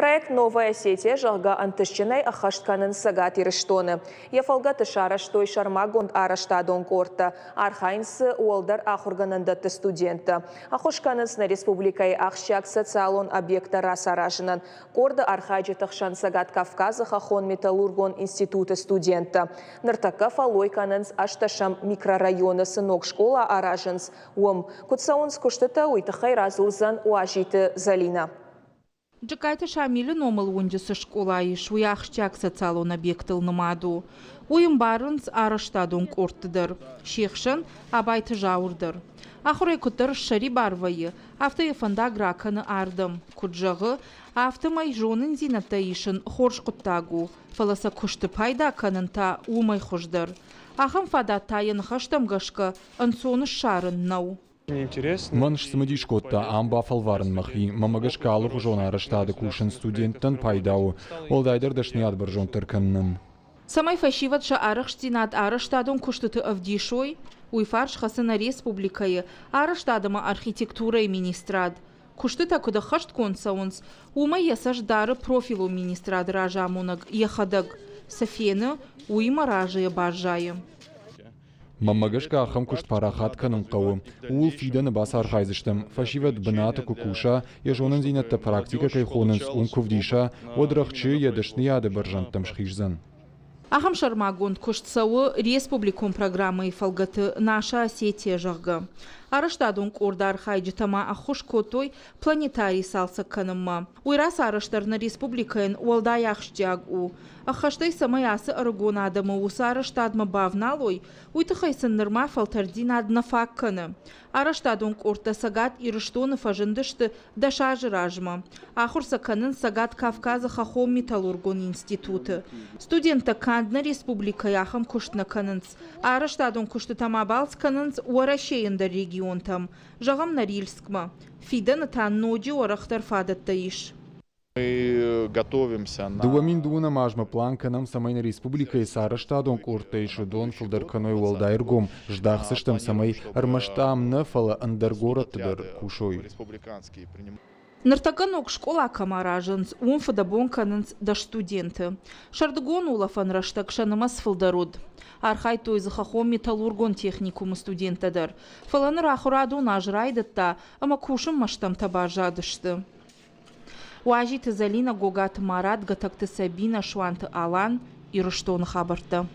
Проект Новая Осетия, зӕгъгӕ, ӕнтыстджынӕй ӕххӕст кӕнынц Цӕгат Ирыстоны. Йӕ фӕлгӕты сарӕзтой сӕрмагонд арӕзтадон къордтӕ, архайынц дзы уӕлдӕр ахуыргӕнӕндӕтты студенттӕ. Ӕххуыс кӕнынц нӕ республикӕйы ахсджиаг социалон объекттӕ рацаразынӕн. Къорды архайджыты хсӕн Цӕгат Кавказы хӕххон-металлургон институты студенттӕ. Ныртӕккӕ фӕллой кӕнынц ӕстӕсӕм микрорайоны цы ног скъола аразынц, уым. Куыд цӕуынц куыстытӕ, уый тыххӕй радзурдзӕн Уазиты Зӕлинӕ. Джыккайты Шамилы номыл уынджы цы скъола ис, уый ахсджиаг социалон объектыл нымад у. Уый ӕмбарынц арӕзтадон къордты дӕр, се хсӕн Абайты Зауыр дӕр. Ахуырӕй куыддӕр ссӕрибар вӕййы, афтӕ йӕ фӕндаг ракӕны ардӕм. Куыд зӕгъы, афтӕмӕй зонындзинӕдтӕ исын хорз хъуыддаг у, фӕлӕ сӕ куысты пайда кӕнын та уымӕй хуыздӕр. Ахӕм фадат та йӕ ныхӕстӕм гӕсгӕ ӕнцон ссарын нӕу. Мӕн сцымыдис кодта ам бафӕлварын мӕхи. Мӕнмӕ гӕсгӕ алыгъуызон арӕзтады кусын студенттӕн пайда у, уӕлдайдӕр дӕсныйад бӕрзонддӕр кӕнынӕн. Цӕмӕй фӕсивӕд сӕ арӕхстдзинад арӕзтадон куыстыты ӕвдисой, уый фарс хӕцы нӕ республикӕйы арӕзтад ӕмӕ архитектурӕйы министрад. Куыстытӕ куыд ӕххӕстгонд цӕуынц, уымӕ йӕ цӕст дары профилон министрады разамонӕг йӕхӕдӕг. Цы фены, уыимӕ разыйӕ баззайы. Мӕнмӕ гӕсгӕ ахӕм куыст парахат кӕнын хъӕуы. Ууыл фидӕны бацархайдзыстӕм. Фӕсивӕд бынаты куы куса, йӕ зонындзинӕдтӕ практикӕ кӕй хонынц, уым куы вдиса, уӕд рӕхджы йӕ дӕсныйады бӕрзӕндтӕм схиздзӕн. Ахӕм сӕрмагонд куыст цӕуы республикон программӕйы фӕлгӕты Наша Осетия, зӕгъгӕ. Арӕзтадон къорды архайджытӕ ма ӕххуыс кодтой планетарий цалцӕг кӕнынмӕ. Уый рацарӕзт дӕр нӕ республикӕйӕн уӕлдай ахсджиаг у. Ӕххӕстӕй цӕмӕй ацы ӕрыгон адӕмы уыцы арӕзтадмӕ бавналой, уый тыххӕй сын нырма фӕлтӕрддзинад нӕ фаг кӕны. Арӕзтадон къордтӕ Цӕгат Ирыстоны фӕзындысты 10 азы размӕ. Ахуыр сӕ кӕнынц Цӕгат Кавказы хӕххон-металлургон институты. Студенттӕ канд нӕ республикӕйы ахӕм куыст нӕ кӕнынц. Арӕзтадон куыстытӕ ма балц кӕнынц Уӕрӕсейы ӕндӕр регионтӕм, зӕгъӕм, Норильскмӕ. Фидӕны та ноджы уӕрӕхдӕр фадӕттӕ ис. 2020 азмӕ план кӕнӕм, цӕмӕй нӕ республикӕйы цы арӕзтадон къордтӕ ис, уыдон фылдӕр кӕной уӕлдай ӕргом, здахдзыстӕм, цӕмӕй ӕрмӕст ам нӕ, фӕлӕ ӕндӕр горӕтты дӕр кусой. Ныртӕккӕ ног скъола кӕм аразынц, уым фыдӕбон кӕнынц дӕс студенты. Сӕрдыгон улӕфӕн рӕстӕг сӕ нымӕц фылдӕр уыд. Архайдтой дзы хӕххон-металлургон техникумы студенттӕ дӕр. Фӕлӕ ныр ахуырадон аз райдыдта ӕмӕ кусынмӕ стӕмтӕ баззадысты. Уазиты Зӕлинӕ, Гогаты Марат, Гӕтӕгты Сабинӕ, Суанты Алан, Ирыстоны хабӕрттӕ.